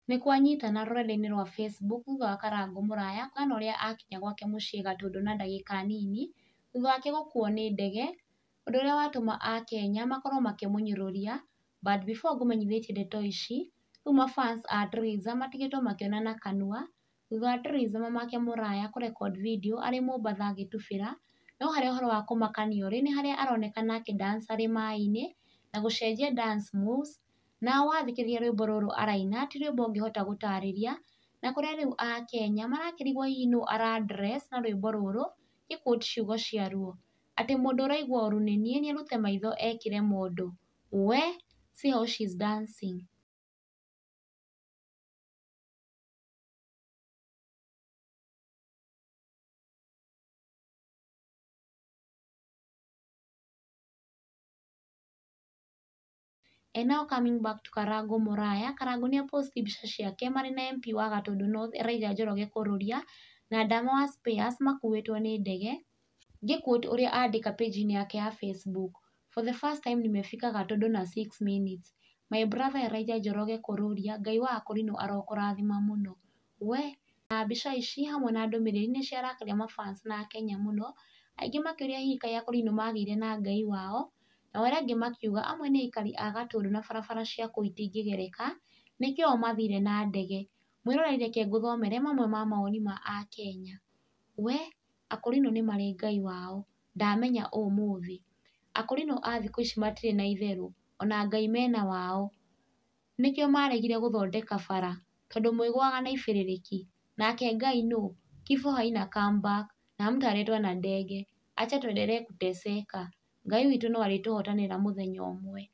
Nĩ kwanyitana rũrenda-inĩ rwa Facebook thutha wa Karangũ Mũraya kũheana ũrĩa akinya gwake mũciĩ Gatũndũ na ndagĩka nini thutha wake gũkuo nĩ ndege, ũndũ ũrĩa watũma akenya makorwo makĩmũnyũrũria. But before ngũmenyithĩtie ndeto ici, rĩu ma fans a Triza matigĩtwo makĩonana kanua thutha wa Triza mamake Mũraya kũ record video arĩ Mombatha agĩtubĩra, no harĩa ũhoro wa kũmakania ũrĩ nĩ harĩa aronekana akĩ dance arĩ maĩ-inĩ na gũcenjia dance moves, na wathikĩrĩria rwĩmbo rũrũ araina ti rwĩmbo ũngĩhota gũtarĩria, na kũrĩa rĩu akenya marakĩrigwo hihi nũ ara address na rwĩmbo rũrũ ngĩ quote ciugo ciaruo, atĩ mũndũ ũraigua ũru nĩ niĩ nĩarute maitho ekĩre mũndũ. We! See how she's dancing. And now coming back to Karango Muraya, Karango nĩ aposti mbica ciake marĩ na MP wa Gatũndũ North Elijah Njoroge Kururia na Ndama wa Spares makuĩtwo nĩ ndege. Ngĩ quote ũrĩa andĩka page-inĩ yake ya Facebook: "For the first time nimefika Gatũndũ na 6 minutes. My brother Elijah Njoroge Kururia, Ngai wa Akũrinũ arokũrathima mũno." We! Na mbica ici hamwe na ndũmĩrĩri nĩ ciarakaria mafans na akenya mũno, aingĩ makĩũria hihi kaĩ Akũrinũ magĩire na Ngai wao, nao arĩa angĩ makiuga amwe nĩ aikari a Gatũndũ na barabara cia kũu itingĩgereka nĩkĩo o mathire na ndege. Mwĩroreri reke ngũthomere mamwe ma mawoni ma akenya. We! Akũrinũ nĩ marĩ Ngai wao, ndamenya ũmũthĩ. Akũrinũ a thikũ ici matirĩ na itherũ, ona Ngai mena wao. Nĩkĩo maregire gũthondeka bara, tondũ mwĩgũaga na ibĩrĩrĩki. Nake Ngai nũ? Kifo haina comeback na hamtaletwa na ndege. Acha tuendelee kuteseka. Ngai witũ no arĩtũhotanĩra mũthenya ũmwe.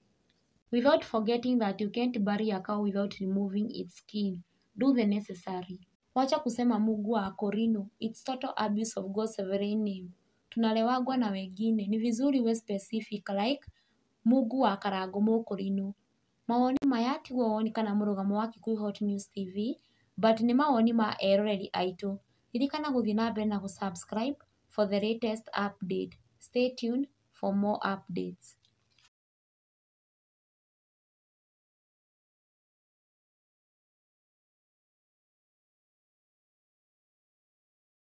Without forgetting that you can't bury a cow without removing its skin. Do the necessary. Wacha kusema Mungu wa Akorino. It's total abuse of God's sovereign name. Tunalewagwa na wengine. Ni vizuri uwe specific like Mungu wa Karango Mũkũrinũ. Mawoni maya tiguo woni kana mũrũgamo wa Kikuyu Hot News TV, but nĩ mawoni ma eroreri aitũ. Ririkana gũthiĩ na mbere na gũsubscribe for the latest update. Stay tuned for more updates.